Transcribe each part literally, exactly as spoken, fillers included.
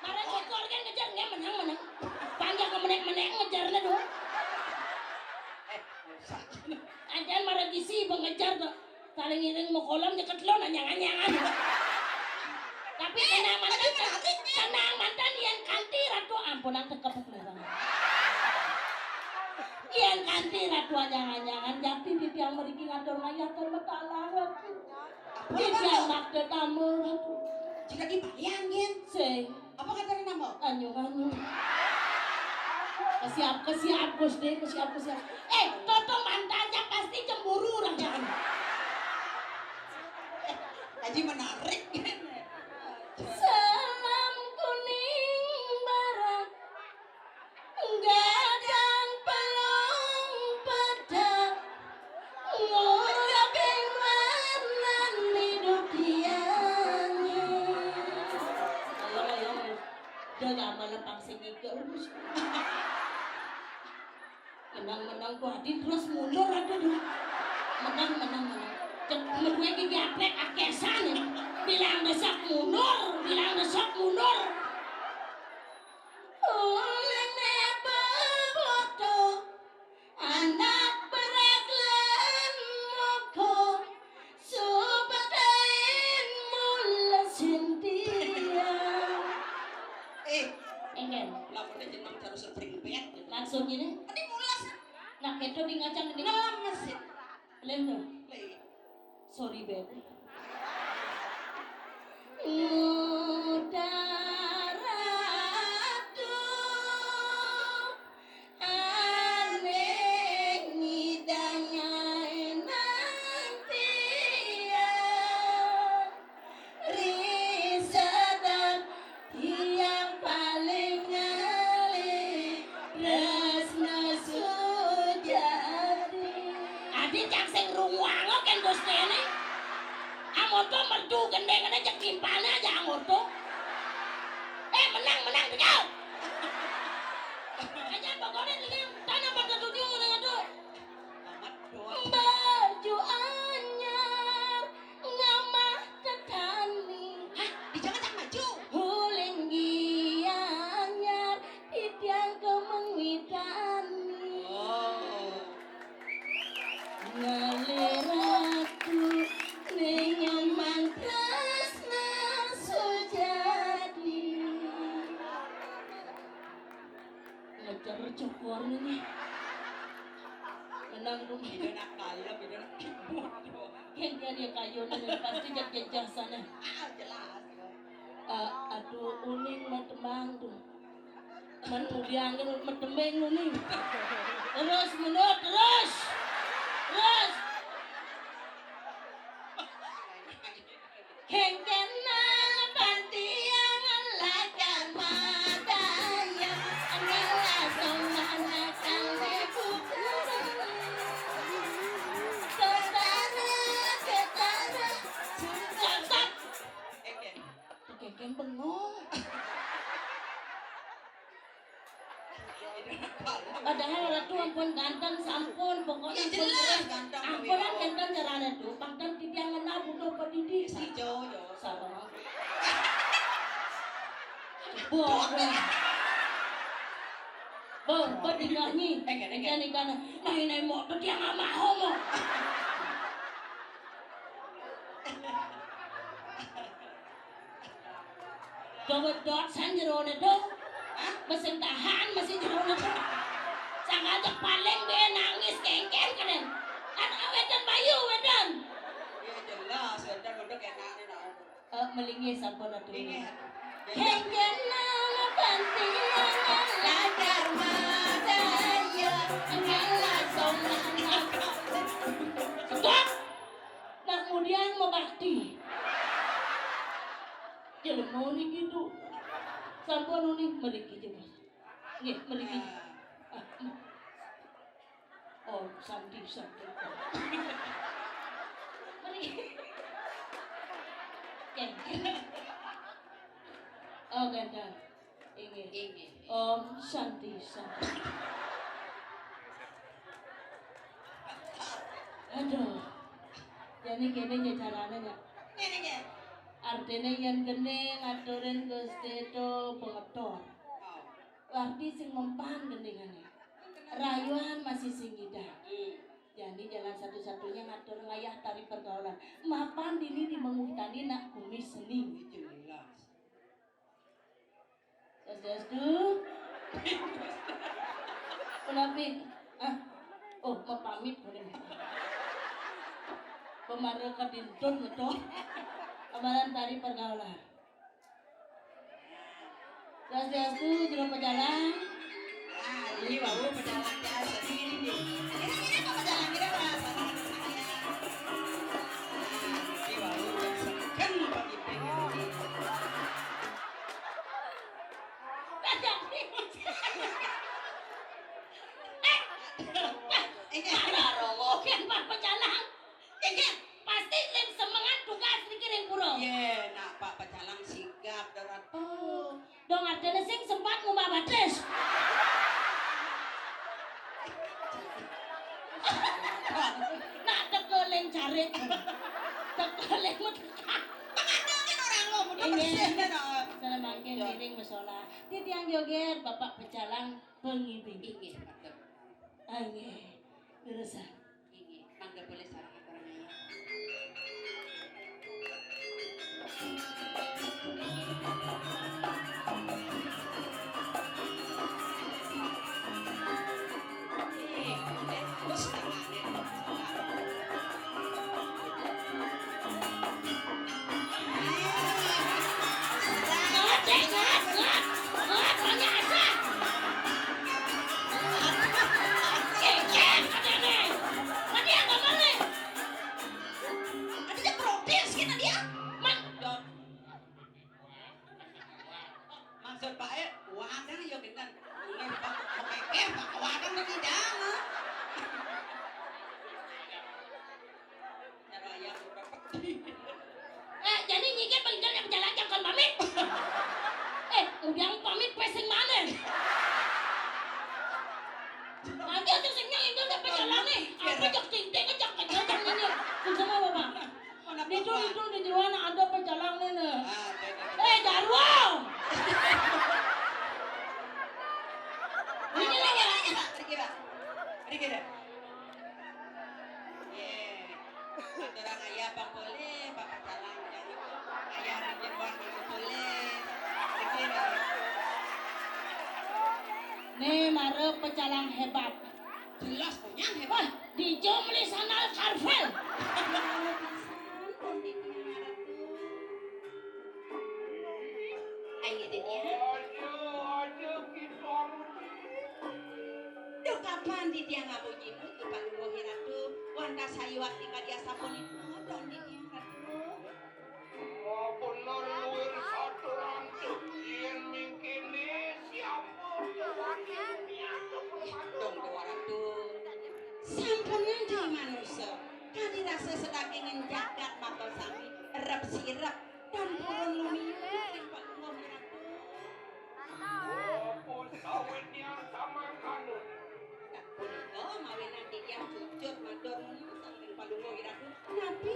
Arep syukur kan ngejar nggih meneng-meneng. Panjang kemenek-menek ngejarnya tuh. Anjan marang isi ibu ngejar tuh. Saling iring mau kolam deket lo nanyang-nanyangan. Tapi tenang mantan, tenang mantan yang kanti ratu ampun aku tekep. Yang kanti ratu anyang-anyangan jati di tiang meriki ngatur ngayatur metalang ratu. Di tiang makde tamu ratu. Jika dibayangin. Sing. Apa katanya nama? Anyung-anyung. Kesiap, kesiap, Gusti, kesiap, kesiap. Eh, toto mantannya pasti cemburu orang jangan. Haji menarik. Selam kuning barak, gadang pelong pedak, ngurapin warnan hidup dia. Ayo, ayo, ayo. Udah lama lepang sing ngikel. Menang-menang ku Adi terus mundur aduh. Menang, menang, menang. Cek menurut gue gigi aplek akesan ya. Bilang besok mundur, bilang besok mundur. Ulene bebodo, anak berat lan mogo, supetain mules sintia. Eh, enggak. Lamun jeneng terus spring bed. Maksudnya nih? Tadi mules. Nah, keto di ngacang ini. Ngelemes ya. Leh no. Leh. Sorry, Beb. Mudaratu aneh ngidangai nang tiang. Risadar yang paling ngalih tresna sujati. Adi cang sing rungu angok kan Gusti ini. Amoto merdu gendeng ada cek timpalnya aja amoto. Eh, menang, menang, tegak. Aja pokoknya ini tanah pada tujuh dengan tuh. Baju anyar ngamah tetani. Hah? Di Jakarta maju? Hulinggi anyar titiang kemengwitani. Oh. Ngaliratu ning mantresna sujati. Ngejar cokor ini. Menang dong. Beda nak kaya, beda nak kibut. Yang dia dia kayu nih pasti jak jejasana. Ah, jelas. Eh, aduh uning mah temang tuh. Man udiang kan medemeng uning. Terus menurut terus. Terus. Kengkenang pantiang lakar madaya, ngelasong manakan lebu. Ketara, ketara, cakap. Kengken bengong. Padahal ratu ampun ganteng sampun pokoknya ya, jelas ganteng. Ampun kan ganteng carane tuh, pangkat titiang ngena butuh pendidik. Sajo yo. Sarang. Boh. Boh, pendidik nyi. Enggak, enggak. Jangan ikan. Nah, ini mau tuh dia nggak mau mau. Dawet dot san jerone to. Hah? Mesin tahan, mesin jerone to. Sangka aja paling be nangis kengken kenen. Kan awedan bayu wedan. Ya jelas, wedan udah enak nih nah. Eh, melingi sampun atuh. Ini. Kengken nang pantiangan lakar madaya, ngelasong anak. Stop. Nak mudiang mebakti. Jelema niki tuh. Sampun uning mriki jenengan. Nggih, mriki. Ah, hmm. Oh, santi, santi. Mriki. Nggih. Oh, ganteng. Inggih. Inggih. Om Santi, Santi. Aduh. Jane kene nyejarane ya. Ngene nggih. Artine yen geni ngaturin Gusti to pengetor. Arti sing mempan geningane. Rayuan masih sing ngidang. Jani jalan satu-satunya ngatur ngayah tari pergaulan. Mapan dini di menguitani nak kumis seni. Jelas. Swastiastu. Punapi? Ah. Oh, mapamit. Pemara kadintun betul. Amalan tari pergaulan. Swastiastu, jero pejalan. Ah, ini wau pejalan jasa ini. Ini, ini apa pejalan? Ini apa? Ini wau kan pagi. Eh, ini ada rowo. Kan Pak Pejalan. Iya, iya. Pasti ling semengan tugas niki ring pura. Iya, nak Pak Pecalang sigap, Dorat. Oh, dong artine sing sempat ngumbah batis. Nak teka ling carik. Teka ling metekak. Pengandangan orang lo, bener. Iya. Bersih, kan, oh. Salah mangkin piring besola. Titiang joget, Bapak Pecalang pengibing. Inggih, betul. Inggih. Leresan. Inggih, mangga boleh sareng aturang ayah. Ada dia protes kita dia. Man. Maksud Pak E, wadang ya genten. Ini Pak, Pak E, Pak, wadang lagi dah. Cara ayam udah peti. Eh, jadi nyikir pengen jalan jangan pamit. Eh, udah pamit pesing mana? Nanti aku sing nyang itu udah pejalan nih. Apa cok cinting cok kejam ini? Semua bapak. Itu, itu di jeroan ada pecalang nih. Eh, jarwo. Ini lagi nanya, Pak. Pergi, Pak. Pergi deh. Ye. Aturang ayah bang boleh, Pak Pecalang. Ayah di jeroan bang boleh. Pergi deh. Nih, mara pecalang hebat. Jelas punya hebat. Wah, di Jumli Sanal Karvel. Ayo, Dinia. Aja, aja kita rugi. Duh, kapan Dinia ngabunyi nu, Ki Palungguh Ratu? Wantah sayuwakti kadi asapunika, don Dinia Ratu. Wah, bener luwih satu rantuk. Yen mingkene siapa tuan dunia? Dong, Dewa Ratu. Sampunang jai manusa. Kadi rasa sadaginging jagat maka sami erep sirep dan purun lumiu ring Palungguh Ratu. Apa sawitnya samangkana? Punika mawinan titiang jujur matur nunas ring Palungguh Ratu. Napi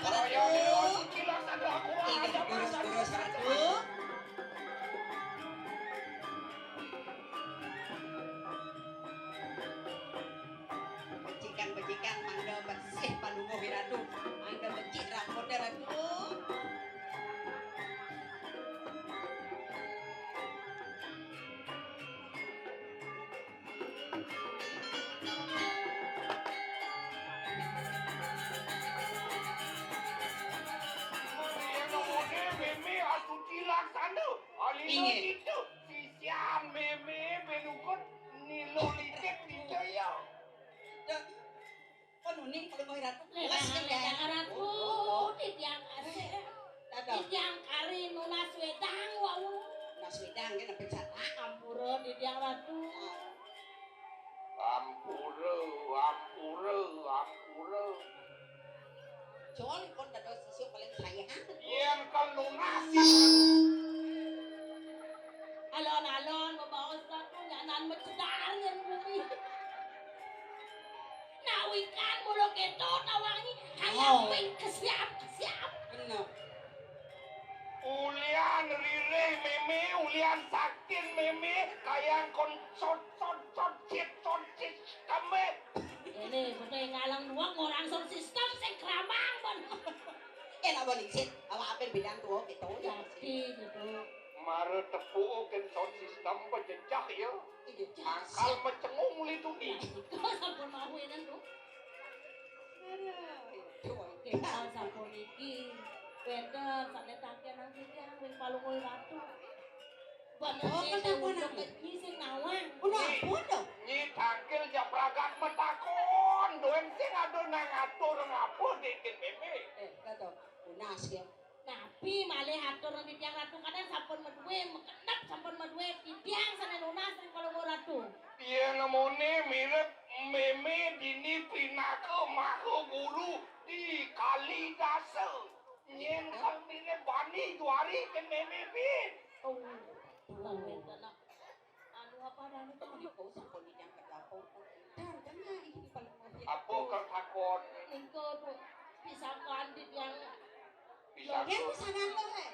Ratu. Inggih, durus-durus, Ratu. Becikan-becikan, mangga becik palungguh Ratu. Mangga becik rambutnya, Ratu. Mémé asuci laksana. Alina Inggih. Itu sisian mémé benukut nilo licik dicaya. Dah. Kon uning kalau mau Ratu. Lha, Jelas kan, lha, ya? Ratu, Oh. Titiang kasih. Dadah. Titiang kari nunas wedang wau. Nunas wedang kan sampai salah. Ampura, Titiang Ratu. Ampura, ampura, ampura. Jol kon dados sisya paling sayang. Yén kon nunas. Alon-alon bebaos Ratu nyanan mecedar yang bumi. Nawikan mula keto tawangi, hayam Oh. Ping kesiap-kesiap. Bener. Ulian ririh mémé, ulian saktin mémé, kayang kon sot, sot, sot, cit, sot, cit, kembe. Ini betul ngalang dua orang sound system sing kramang pun. Eh, lawan izin, awak apa bidang tua gitu ya. Jadi gitu. Mara tepuk kan sound system pejejah ya. Iya, Angkal jelas. Mecengung muli tudi. Kau sampun mau enan tuh. Aduh, itu. Kita sampun iki. Wénten sané tangkian nang titiang wing palungguh Ratu. Bener Oh, sih, kenapa ujuk nang? Nyi sing nawang. Udah ampun dong. Nyi tangkil ja pragat matakon. Duen sing ada nang atur ngapa dikin mémé. Eh, kata, lunas ya. Napi malih atur nang titiang Ratu kadang sampun madué, makenep sampun madué, titiang sané lunas ring palungguh Ratu. Yén amoné mirip mémé dini pinaka maha guru di Kalidasa. Nyén kang mirip bani juari kén mémé bin. Oh, bukan wénten, nak. Anu apa anu tuh? Kau sampun dijangkep lapor. Dan tengah ini paling Apa kang takon? Ningko tuh pisakan di tiang. Pisakan. Lho, pisakan lho, hé.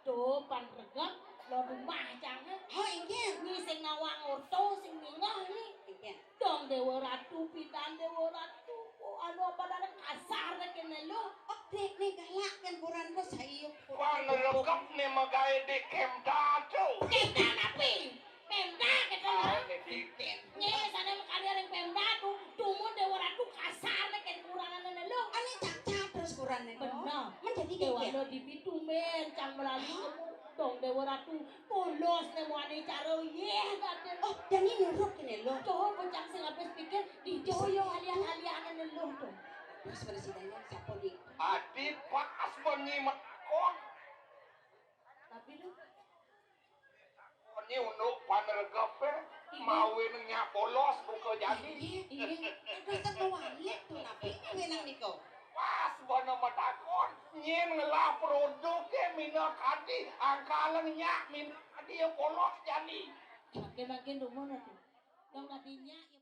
Tuh, pan regep, lo rumah jangan. Oh, inggih. Ni sing nawang orto, sing ningah ni. Inggih. Dong Déwa Ratu, pidan Déwa Ratu. Oh, anu apa dana kasar kéné lo. Oh, dék né galak kan kuran lo sayup. Pan regep né magaé di Kemda tuh. Kemda napi? Pemda kéto lho. Ah, ini di Nyé sané makarya ring Pemda tuh, dumun Déwa Ratu kasar nek kén kurangane lho. Ane cacat terus kurane kok. Bener. Menjadi Déwa kayak lo dipitumin, cang melali kemu. Dong Déwa Ratu, polos ne muane cara, yeh, kaden. Oh, dan ini nurut kene lo. Coba bocah sing habis pikir, di joyo alian-alianane lho, dong. Terus pada sidangnya siapa di? Adi pas menyimak kon. Tapi lu Ini unduk panergep, eh. Iya. Mawin nyak bolos buka jani. Iya, iya. Terus satu walik tuh, napi ngenang niko. Pas bana matakon, nyin ngelah produk ke mina kadi, angkaleng nyak mina kadi ya bolos jani. Makin-makin dumun atuh. Dong kadinya ya.